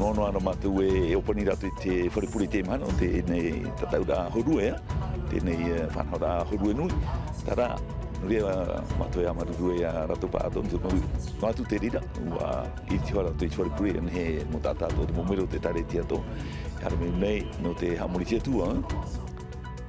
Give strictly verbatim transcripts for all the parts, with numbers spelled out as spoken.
Ono ana mātou e, e ʻōpani rātou i te fare pure i te mahana, o teie nei tataʻuraʻa hōrue, ā, teie nei, e, faʻanahoraʻa hōrue nui. Terā, nō reira, mātou e ʻāmarūrū ai ia rātou pāʻātoʻa, nō te mau, noa atu te reira, ʻua ʻite hoʻi rātou i te fare pure, ʻaita e mau taʻata atoʻa te mau melo o te ʻĒtārētia atoʻa, e haere mai nei, nō te haʻamorihia atu, ā.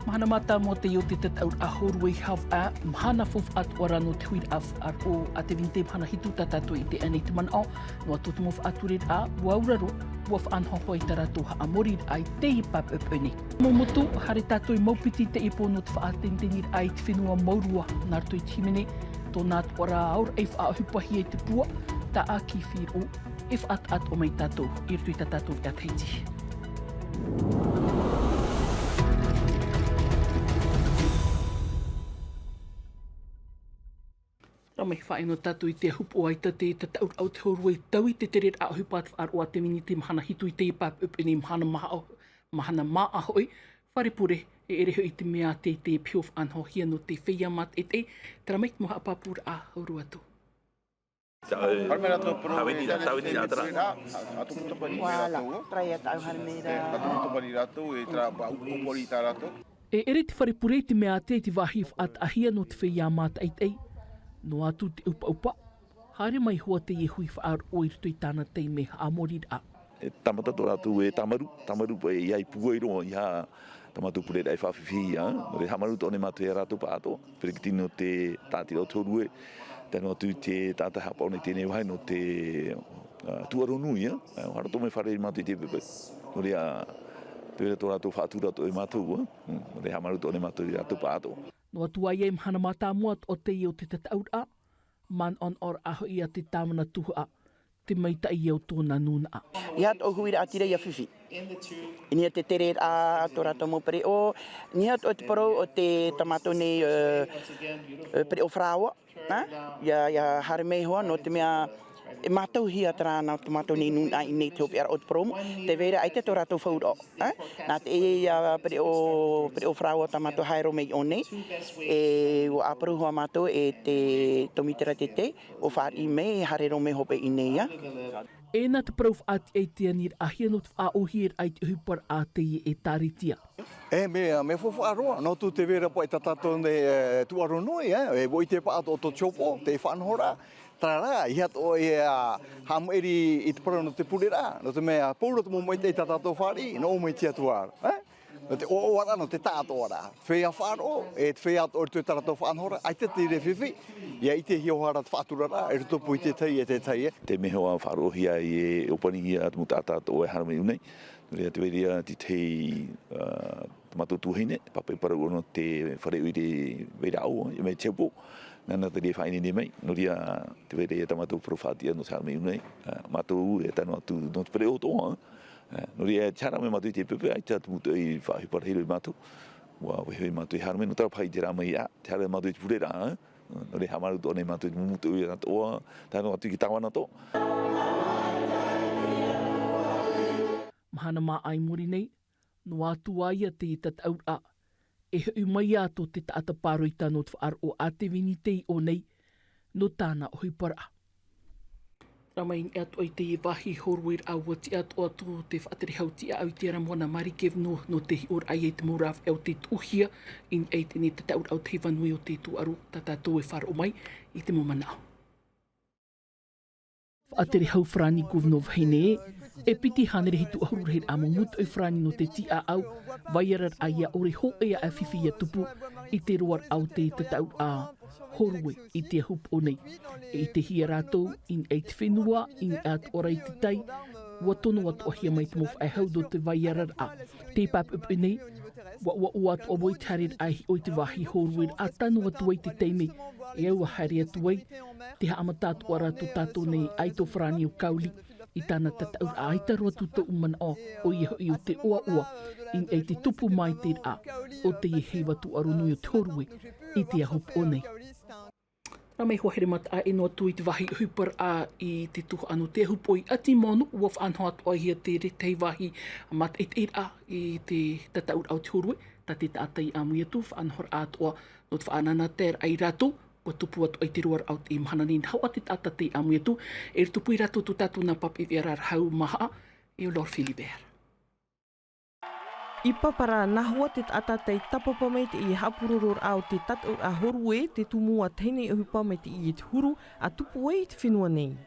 Mahana mātāmua teie o te tataʻuraʻa hōrue i Havea, mahana faufaʻa atoʻa rā nō te huiraʻatira o ʻĀtevini i te mahana hitu tā tātou e ʻite nei te manaʻo, noa atu te mau faʻatureraʻa, ʻua auraro, ʻua faʻanaho hoʻi tā rātou haʻamoriraʻa i teie pāpeʻopeʻo nei. Mau motu, haere tātou i Maupiti i teie pō nō te faʻateniteniraʻa i te fenua Maurua, nā roto i te hīmene, tōna atoʻa rā aoraʻi faʻaʻohipahia i te pua, taʻa ki Firoʻo, e faʻataʻatoʻa mai tātou, i roto i tā tātou veʻa Tahiti. Rā mai faʻaea noa tātou i te ahupoʻo ʻaita te tataʻuraʻa o te hōrue tau i te tereraʻa ʻohipa te faʻaroʻo ʻĀtevini i te mahana hitu i teie pāpeʻopeʻo nei mahana māʻa, mahana māʻa hoʻi, fare pure, e ʻere hoʻi te mea tē, tē piha faʻanahohia nō te feiā mātaʻitaʻi, terā mai te mau haʻapāpūraʻa hau roa atu. Haere mai rātou, parau, haere mai rātou, e tāu nei, tāu nei, terā. Voilà, terā ia tāʻu haere mai rā. E tāʻu nei, tāʻu nei, rātou, e terā, pā, upori tā rātou. E ʻere te fare pure i te mea ʻātea i te vāhi faʻataʻahia nō te feiā mātaʻitaʻi. Noa atu te ʻupaʻupa, haere mai hoʻi teie hui faʻaroʻo i roto i tāna taime haʻamoriraʻa. E tāmata tō rātou e tāmarū, tāmarū paʻi, ʻeiaha e pūai roa, ʻeiaha tā mātou pureraʻa e faʻafifi, ā, nō reira haʻamāuruuru atoʻa nei mātou ia rātou pāʻātoʻa, peretiteni o te tāʻatiraʻa o te hōrue, tae noa atu i te taʻata haʻapaʻo nei i teie nei vāhi nō te, ā, tūʻaro nui, ā, ā, ʻua haere atoʻa mai fārerei mātou i teie poʻipoʻi. Nō reira, tē vai ra tō rātou faʻatura atoʻa ia mātou, ā, mm, nō reira haʻamāuruuru atoʻa nei mātou ia rātou pāʻātoʻa. Noa atu ā ia i mahana mātāmua atoʻa teie o te tataʻuraʻa, manaʻonaʻoraʻa hoʻi a te tāvana tuhaʻa, te maitaʻi ia o tōna nūnaʻa. ʻEiaha atoʻa huiraʻatira ia fifi. I niʻa i te tereraʻa tō rātou mau pereʻoʻo, i niʻa atoʻa te parau o te, tā mātou nei, ē, ē, pereʻoʻo faraoa, ā? ʻIa, ʻia haere mai hoʻi, nō te mea, e mātauhia terā nā tō mātou nei nūnaʻa i niʻa i te hopeʻaraʻa o te purōmu, tē vai ra ʻaita tō rātou fauraʻo, ā? Nā te ʻeiaha pereʻoʻo, pereʻoʻo faraoa tā mātou haere mai i ʻō nei, e ʻua ʻāparau hoʻi mātou e te tōmitera tētē, ʻo fāriʻi mai, haere roa mai hopeʻa i ʻō nei, ā. E nā te parau faʻatiʻa i te aniraʻahia nō te faʻaʻōhieraʻa i te ʻohiparaʻa a te ʻĒtārētia. E mea, mea faufaʻa roa, noa atu tē vai ra paʻi tā tātou nei, e, tūʻaro nui, e, e ʻua ʻite paʻatoʻa tō Tiopo, te faʻanahoraʻa, terā rā, ʻeiaha atoʻa e, ā, haʻamaʻiri i te parau nō te pureraʻa, nō te mea, pau roa te mau maitaʻi tā tātou fāriʻi, nō ʻō mai te Atua ra, e? Nō te ʻoaʻoaraʻa, nō te taʻatoʻaraʻa. Te feiā faʻaroʻo, e te feiā atoʻa i roto i tā rātou faʻanahoraʻa, ʻaita te reira fifi, ʻia ʻitehia hoʻi ra te faʻaturaraʻa, i rotopū i te tahi e te tahi, e. Te mea hoʻi faʻaroʻohia e ʻōpani ia te mau taʻata atoʻa e haere mai i ʻō nei. Nō reira tē vai ra te tahi, ā, tā mātou tuahine, pāpaʻi parau ʻōna te fare ʻoire vairaʻo, e mai Tiopo, nāna te reira e faʻaineine mai, nō reira tē vai ra ia tā mātou parau faʻatiʻa nō te haere mai i ʻō nei, ā, mātou e tae noa atu nō te pereʻoʻo atoʻa, ā, nō reira, tē haere mai mātou i teie poʻipoʻi, ʻaita te mūtoʻi faʻaʻohipa rahi roa ia mātou, ʻua vaiiho mātou e haere mai, nō terā paʻi terā mai, ā, tē haere mātou i te pureraʻa, ā, nō reira haʻamāuruuru atoʻa nei mātou i te mau mūtoʻi atoʻa, tae noa atu i te tāvana atoʻa. Mahana māʻa i muri nei, noa atu ā ia te tataʻuraʻa, e hoʻi mai ā tō te taʻata pāroita nō te faʻaroʻo ʻĀtevini i ʻō nei, nō tāna ʻohiparaʻa. Rā mai i niʻa atoʻa i teie vāhi hōrueraʻa, ʻua tiʻa atoʻa atu te faʻatere hau tiʻaʻau i te ara moana Marie Guévenoux nō te hiʻoraʻa ia i te mau rāveʻa o tē tuʻuhia i niʻa i teie tataʻuraʻa o te heiva nui o te tūʻaro, tā tātou e faʻaroʻo mai i te mau manaʻo. Faʻatere hau Farāni Guévenoux vahine ē, e piti hānere hitu ʻahuru rahiraʻa mau mūtoʻi Farāni nō te tiʻaʻau, vaiararaʻa ʻia ʻore hōʻē aʻe fifi ʻia tupu i te roaraʻa o te tataʻuraʻa hōrue i te ahupoʻo nei. E ʻitehia rātou i niʻa i te fenua, i niʻa atoʻa ra i te tai, ʻua tono atoʻahia mai te mau faʻehau nō te vaiararaʻa. Teie pāpeʻopeʻo nei, ʻUa ʻoaʻoa atoʻa vau i te haereraʻa e hiʻo i te vāhi hōrueraʻa, tano atu ai te taime e au ʻa haere atu ai, te haʻamata atoʻa ra tō tātou nei ʻaito Farāni ʻo Kauli i tāna tataʻuraʻa, ʻaita roa atu tōʻu manaʻo, ʻoia hoʻi ʻo te ʻoaʻoa i niʻa i te tupu maitaʻiraʻa o teie heiva tūʻaro nui o te hōrue i te ahupoʻo nei. Rā mai hoʻi, haere mataʻeinaʻe atu i te vāhi ʻohiparaʻa i te tuhaʻa nō te ahupoʻo i Ati Maunu, ʻua faʻanaho atoʻahia te reira tahi vāhi mātaʻitaʻiraʻa i te tataʻuraʻa o te hōrue, tā te taʻata i ʻāmui atu, faʻanahoraʻa atoʻa nō te faʻanahoraʻa i rātou, ʻua tupu atoʻa i te roaraʻa o te mahana nei, nā hau ā te taʻata tei ʻāmui atu, e rotopū ia rātou tō tātou nā pāpaʻi veʻa rarahu maha, Io Lord Philibert. I Papara, nā hua te taʻata tei tāpapa mai teie haʻapurororaʻa o te tataʻuraʻa hōrue, te tumu ā tahi nei ʻohipa mai teie te huru, ʻa tupu ai i te fenua nei.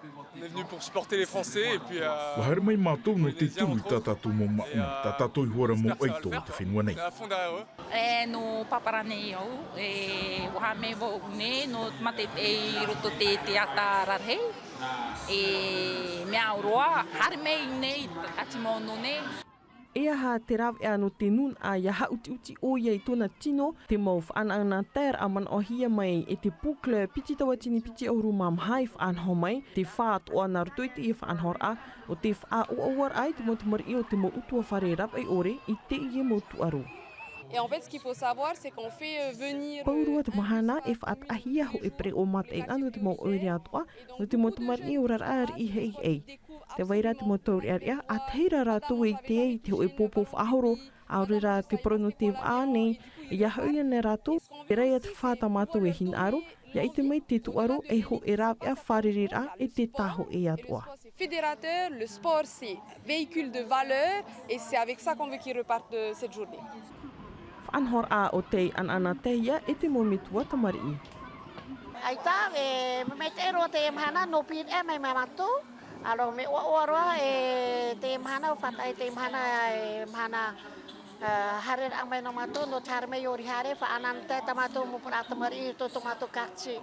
On est venu pour supporter les Français et puis, euh, Ua haere mai mātou nō te turu i tā tātou mau māʻona, tā tātou iho ra mau ʻaito o te fenua nei. On est à fond derrière eux. E nō Papara nei au, e ua haere mai vau nei, nō te mate i roto te teata rarahi. E mea au roa, haere mai nei, ʻati mau nō nei. E aha te rāveʻa nō te nūnaʻa ʻia haʻutiʻuti ʻoia i tōna tino, te mau faʻanaʻanataeraʻa manaʻohia mai e te Pū Club piti tauatini piti ʻahuru mā maha i faʻanaho mai, te fā atoʻa nā roto i teie faʻanahoraʻa, ʻo te faʻaʻoaʻoaraʻa i te mau tamariʻi o te mau ʻutuāfare rāveʻa ʻore i teie mau tūʻaro. Et en fait, ce qu'il faut savoir, c'est qu'on fait, euh, venir, euh, Pauroa te mahana e faʻataʻahia hōʻē pereʻoʻo mātaʻi nō te mau ʻoire atoʻa, nō te mau tamariʻi oraraʻa riʻi heihei. Tē vai ra te mau taureʻareʻa, ʻa tahi ra rātou e ʻite ai i te hōʻē pōpō faʻahoro, ʻaore rā te parau nō te vaʻa nei, ʻia hoʻi ana rātou, terā ia te fā tā mātou e hinaʻaro, ʻia ʻite mai te tūʻaro, e hōʻē rāveʻa fārereiraʻa, e te tāhōʻē atoʻa. C'est fédérateur, le sport, c'est véhicule de valeur, et c'est avec ça qu'on veut qu'ils repartent de cette journée. Faʻanahoraʻa o tei ʻanaʻanatahia e te mau metua tamariʻi. ʻAita, e, mea maitaʻi roa teie mahana, nō Pīraʻe mai mātou. Alors, mea ʻoaʻoa roa, e, teie mahana, ʻua faʻataʻa i teie mahana, e, mahana, e, haereraʻa mai nō mātou, nō te haere mai i Orihare, faʻanahoraʻa tā mātou mau pūpūraʻa tamariʻi, tō, tō mātou quartier.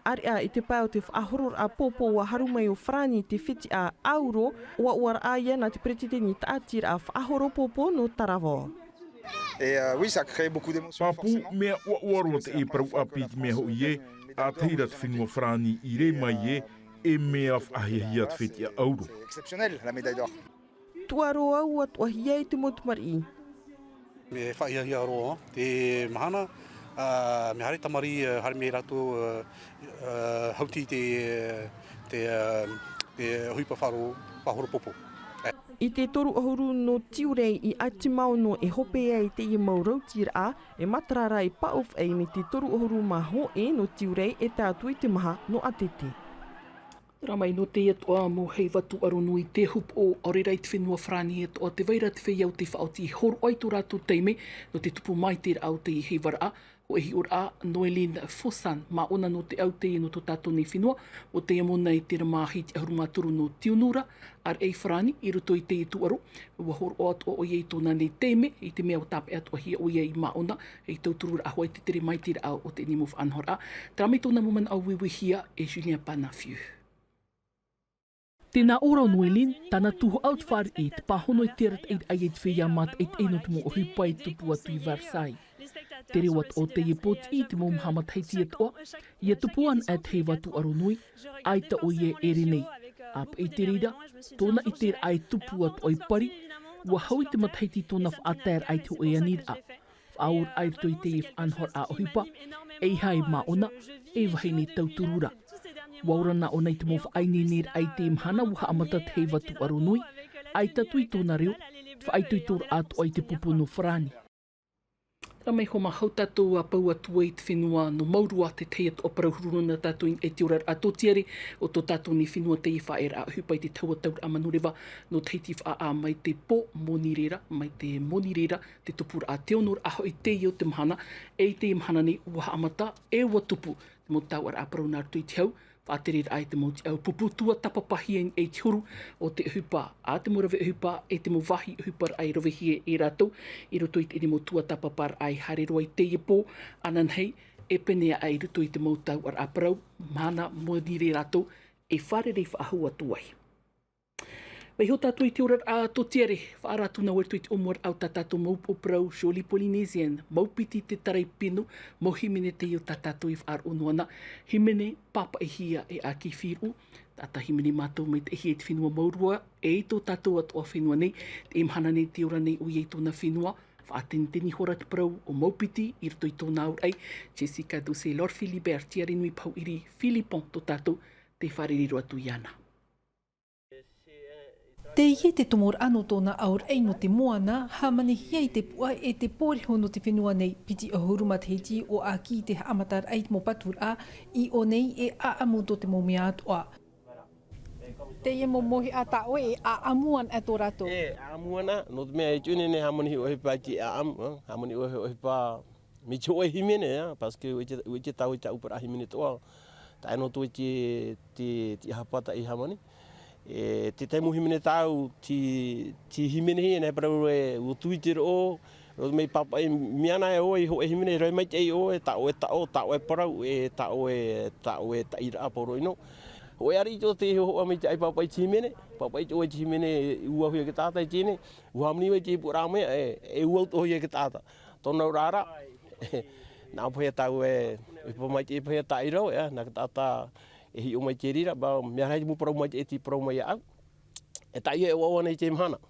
ʻĀreʻa i te pae o te faʻahororaʻa pōpō ʻua haru mai ʻo Farāni te fetiʻa auro, ʻoaʻoaraʻa ia nā te peretiteni tāʻatiraʻa faʻahoro pōpō nō Taravao. Et, euh, oui, ça crée beaucoup d'émotions, Pāpū, forcément. Mea ʻoaʻoa roa teie parau ʻāpī i te mea hoʻi ē, ʻa tahi ra te fenua Farāni i rē mai ē, e mea faʻahiahia te fetiʻa auro. C'est exceptionnel, la médaille d'or. Tūʻaro au ʻua toʻahia i te mau tamariʻi. Mea faʻahiahia roa te mahana, ā, mea haere tamariʻi, ā, haere mai rātou, ā, ā, haʻuti te, te, ā, te ʻohipa faʻahoro, faʻahoro pōpō. I te toru ʻahuru nō Tiurai i ʻati Maono e hope ai teie mau rautiraʻa, e matara ra i Paʻufaʻi mai te toru ʻahuru mā hōʻē nō Tiurai e tae atu i te maha nō ʻĀtete. Rā mai nō teie atoʻa mau heiva tūʻaro nui te hupoʻo, ʻaore rā i te fenua Farāni atoʻa, tē vai ra te feiā ʻo tē faʻaoti e hōroʻa i tō rātou taime nō te tupu maitaʻiraʻa o teie heivaraʻa, hōʻē hiʻoraʻa, Noéline Fossan, māʻona nō te au teie nō tō tātou nei fenua, ʻo tei amo nei te rā māhiti ʻahuru mā toru nō Tiunura, ʻāreʻa i Farāni, i roto i teie tūʻaro, ʻua hōroʻa atoʻa ʻoia i tōna nei taime, i te mea ʻua tāpeʻa atoʻahia ʻoia i māʻona, i tautururaʻa hoʻi te tere maitaʻiraʻa o teie mau faʻanahoraʻa. Terā mai tōna mau manaʻo uiuihia e Julien Panafiu. Tēnā ʻō ra ʻo Noéline, tāna tuhaʻa o te fāriʻi, te pāhono i te arataʻiraʻa i te feiā mātaʻitaʻi nō te mau ʻohipa e tupu atu i Versailles. Te reo atoʻa o teie pōtiʻi i te mau maha matahiti atoʻa, ʻia tupu ana te heiva tūʻaro nui, ʻaita ʻoia e ʻere nei. ʻĀpeʻe i te reira, tōna ʻiteraʻa e tupu atoʻa i Paris, ʻua hau i te matahiti tōna faʻataeraʻa i te hōʻē aniraʻa. Faʻaora i roto i teie faʻanahoraʻa ʻohipa, ʻeiaha e māʻona, e vahine tauturu ra. ʻUa ora nā ʻōna i te mau faʻaineineraʻa i teie mahana ʻua haʻamata te heiva tūʻaro nui, ʻaita atu i tōna reo, faʻaitoitoraʻa atoʻa i te pupu nō Farāni. Terā mai hoʻi mā hau tātou ʻa pau atu ai i te fenua nō Maurua, te tahi atoʻa parau huru nā tātou i niʻa i te oraraʻa tōtiare o tō tātou nei fenua, teie faʻaearaʻa ʻohipa i te tahua tauraʻa manureva nō Tahiti faʻaʻā mai te pō Monirera, mai te Monirera, te tupuraʻa te onoraʻa hoʻi teie o te mahana, e i teie mahana nei ʻua haʻamata, e ʻua tupu te mau tauʻaraʻa parau nā roto i te hau, faʻatereraʻa i te mau tiʻau pupu tuatāpapahia i te huru o te ʻohipa, ʻa te mau rave ʻohipa, e te mau vāhi ʻohiparaʻa e ravehia e rātou, i roto i teie mau tuatāpaparaʻa e haere roa i teie pō, ananahi, e pēneiaʻe i roto i te mau tauʻaraʻa parau, mahana Monirera atoʻa, e fārerei faʻahou atu ai. Vaiiho tātou i te oraraʻa tōtiare, faʻaara atu nā ʻoe i te ʻōmuaraʻa o tā tātou mau upoʻo parau, Jolie Polynésienne, mau piti te tara i pino, mau hīmene teie tā tātou e faʻaroʻo noa na, hīmene pāpaʻihia e ʻĀkī Firuʻu, taʻata hīmene mātou maitaʻihia i te fenua Maurua, e i tō tātou atoʻa fenua nei, teie mahana nei tē ora nei ʻoia i tōna fenua, faʻateniteni ihora te parau o mau piti i roto i tōna auraʻa, Jessica Doucet, Lord Philibert, Tiare Nui Pahouiri, Philippon tō tātou, tē fārerei roa atu iāna. Teie te tomoraʻa nō tōna auraʻa nō te moana, hāmanihia i te puʻa e te pōreho nō te fenua nei, piti ʻahuru matahiti ʻo ʻĀkī i te haʻamataraʻa i te mau paturaʻa, i ʻō nei e ʻaʻamu tō te mau mea atoʻa. Teie mau mauhaʻa tā ʻoe e ʻaʻamu ana e tō rātou. E ʻaʻamu ana, nō te mea e tiʻa nei hāmani hiʻo ʻohipa i te ʻaʻamu, ā, hāmani hiʻo ʻohipa mai te hōʻē hīmene, ā, parce que ʻoia te, ʻoia te tāua i te ʻauparaʻa hīmene atoʻa, taʻa noa atu i te, te, te ʻaha pātaʻi hāmani. E, te tahi mau hīmene tāʻu, te, te hīmene hia, nā parau e, ʻua tui te roʻo, Roto mai pāpaʻi, mea nā e ʻoe i hōʻē hīmene, e rave maitaʻi ʻoe, tā ʻoe taʻo, tā ʻoe parau, e tā ʻoe, tā ʻoe taʻiraʻa pauroʻino. Hōʻē ariʻi tō te hohoʻa mai te ʻai pāpaʻi te hīmene, pāpaʻi tō ʻoe te hīmene, e ʻua hia e te taʻata i teie nei, ʻua hāmani ʻoe i te pūraʻa mai, e, e ʻua atoʻa hia e te taʻata. Tōna ora ra, nā pahea tāua e, e pā mai te pahea taʻiraʻa, e, nā te taʻata e hiʻo mai te reira, ba, mea rahi te mau parau mai te, e te parau mai iāʻu. E taʻi e ʻoaʻoa nei te mahana.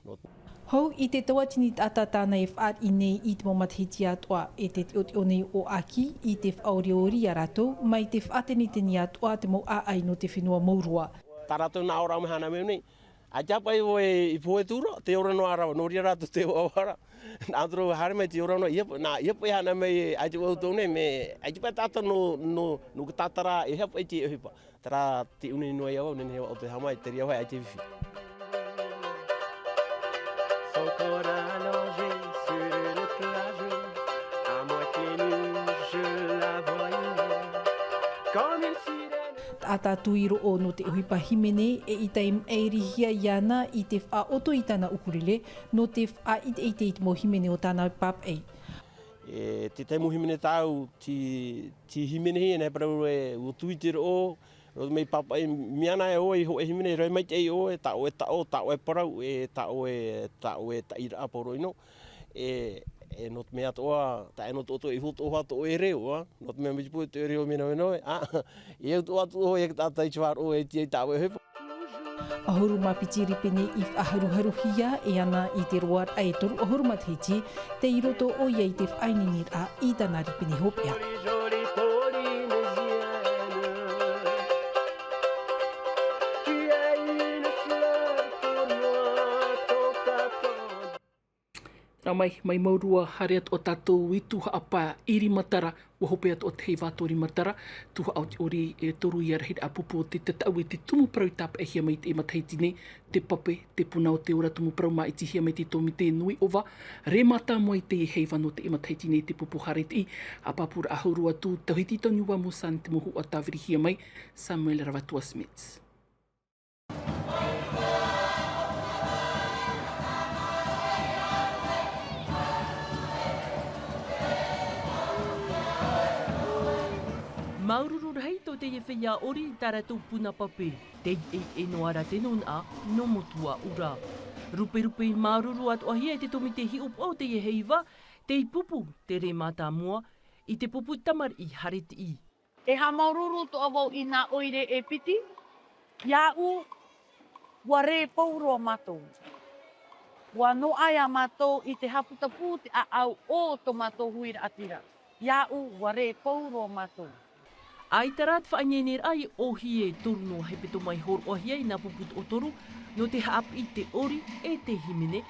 Hou i te tauatini taʻata tāna e fāriʻi nei i te mau matahiti atoʻa, e te teʻoteʻo nei ʻo ʻĀki i te faʻaoriori iā rātou, mai te faʻateniteni atoʻa te mau ʻāʻai nō te fenua mau roa. Tā rātou nā ʻō ra mai hānau mai nei. ʻAita paʻi ʻoe i pohe tū ra, te ora noa rava, nō reira rātou te ʻoaʻoa ra. Nā ʻō atu ra haere mai te ora noa, ʻia pa-, nā, ʻia paʻi hānau mai, ʻaita ʻoe tō nei, mea, ʻaita paʻi taʻata nō, nō, nō te tātara, e hea paʻi te ʻohipa. Terā te ʻunaʻi noa iā vau, nehenehe vau te haʻamau, terā vau, ʻaita e fifi. Son corps allongé sur une plage, à moitié nue, je la voyais comme une sirène. Taʻata tui roʻo nō te ʻohipa hīmene, e ʻita e maʻirihia iāna i te faʻaʻoto i tāna ʻukulele, nō te faʻaʻiteʻite i te mau hīmene o tāna pāpaʻi. E, te tahi mau hīmene tāʻu, te, te hīmene hia, nā parau e, ʻua tui te roʻo, roto mai pāpaʻi, mea nā e ʻoe i hōʻē hīmene, e rave maitaʻi ʻoe, tā ʻoe taʻo, tā ʻoe parau, e tā ʻoe, tā ʻoe taʻiraʻa pauroʻino. E, e nō te mea atoʻa, taʻa e nō tō, tō, i hō tō, hō tō e reo, ā? Nō te mea mai te pō tō e reo mea nō, mea nō, ā? E au tō atu ʻoe e te taʻata i te faʻaroʻo e tīaʻi tā ʻoe ʻohipa. ʻAhuru mā piti rīpene i faʻaharuharuhia e ana i te roaraʻa e toru ʻahuru matahiti, tei roto ʻoia i te faʻaineineraʻa i tāna rīpene hopeʻa. Nā mai, mai Maurua, haere atoʻa tātou i Tūhaʻa Pae i Rimatara, ʻua hope atoʻa te heiva tō Rimatara, Tūhaʻa o te ʻori e toru ia rahiraʻa pupu o te tataʻu e te tumu parau i tāpeʻahia mai i teie matahiti nei, te pape, te puna o te ora tumu parau māʻitihia mai te tōmite nui ʻova, rē mātāmua i teie heiva nō teie matahiti nei te pupu haere iti, ʻāpapūraʻa hau roa atu, tauhiti tau niua mūsani te mau huʻa tāvirihia mai, Samuel Ravatua Smith. Māuruuru rahi tō teie feiā ʻori i tā rātou puna pape. Tei ʻeʻe noa ra te nūnaʻa nō Motuaʻura. Ruperupe māuruuru atoʻahia e te tōmite hiʻopoʻa o teie heiva, tei pupu te rē mātāmua i te pupu tamariʻi haere iti. E haʻamāuruuru atoʻa vau i nā ʻoire e piti, iāʻu, ʻua rē pauroa mātou. ʻUa noaʻa ia mātou i te haʻaputapū te ʻāʻau o tō mātou huiraʻatira. Iāʻu, ʻua rē pauroa mātou. ʻAita rā te faʻaineineraʻa i ʻōhie e toru noa hepetoma i hōroʻahia i nā pupu toʻotoru, nō te haʻapiʻi i te ʻori e te hīmene,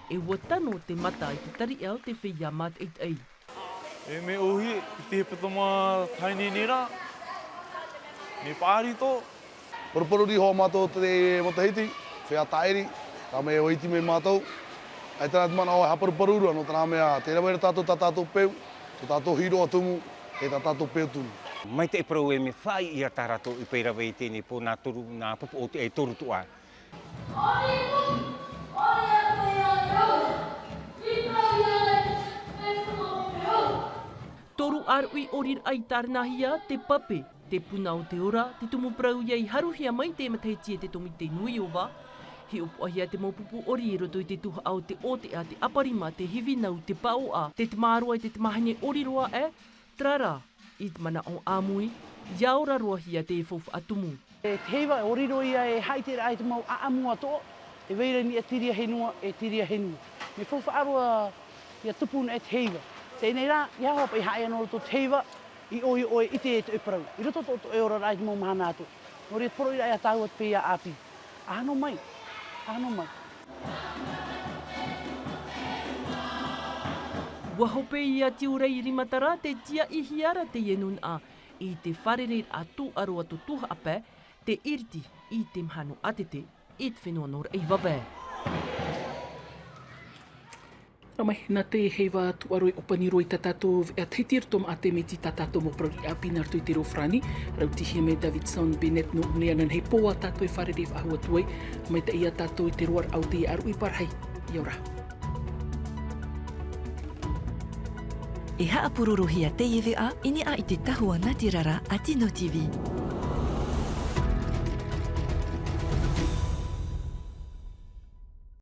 e ʻua tano te mata i te tariʻa o te feiā mātaʻitaʻi. E mea ʻōhie, i te hepetoma tahi nei, nei rā, mea paʻari tō. Paruparu riʻi hoʻi mātou te matahiti, feiā tāʻiri, tā mea ʻua iti mai mātou. ʻAita rā te manaʻo e haʻaparuparu ra, nō terā mea, tē rave ra tātou tā tātou peu, tō tātou hīroʻa tumu, e tā tātou peu tumu. Maitaʻi parau e mea faʻaʻī ia tā rātou i pae rave i teie nei pō nā toru, nā pupu ʻōtiʻa e toru atoʻa. Toru ʻāruʻi ʻoriraʻa i tāranahia, te pape, te puna o te ora, te tumu parau ia i haruhia mai i teie matahiti e te tōmite nui ʻova. Hiʻopoʻahia te mau pupu ʻori i roto i te tuhaʻa o te ʻōteʻa, te ʻaparima, te hivinau, te pāʻoʻa, te tamāroa e te tamāhine ʻori roa aʻe, terā rā, i te manaʻo ʻāmui, ʻia ora roa hia te faufaʻa tumu. E te heiva, ʻua riro ia e haʻiteraʻa i te mau ʻaʻamu atoʻa, e vai ra i niʻa i te reira henua, e te reira henua. Mea faufaʻa roa ʻia tupu na e te heiva. Teie nei rā, ʻeiaha paʻi haʻaea nō roto te heiva, i ʻō, i ʻō, e ʻite e toʻe parau. I roto tō, tō e oraraʻa i te mau mahana atoʻa. Nō reira te poroʻi ra ia tāua te feiā ʻāpī. ʻAno mai, ʻano mai. ʻUa hope ia Tiurai Rimatara te tiaʻihia ra teie nūnaʻa i te fārereiraʻa tūʻaro a tō Tūhaʻa Pae, te iriti i te mahana ʻātete. I te fenua nō Raʻivaʻe. Rā mai, nā te heiva tuʻaro e ʻōpani roa i tā tātou veʻa Tahiti roto maʻa te miti tā tātou mau parau riʻi ʻāpī nā roto i te reo farāni. Rautihia mai Davidson Bennett nō ʻUne ananahi pō ā tātou e fārerei faʻahou atu ai. Maitaʻi ia tātou i te roaraʻa o teie ʻāruʻi parahi. ʻIa ora. E haʻapurorohia teie veʻa i niʻa i te tahua nā te rara a Tino T V.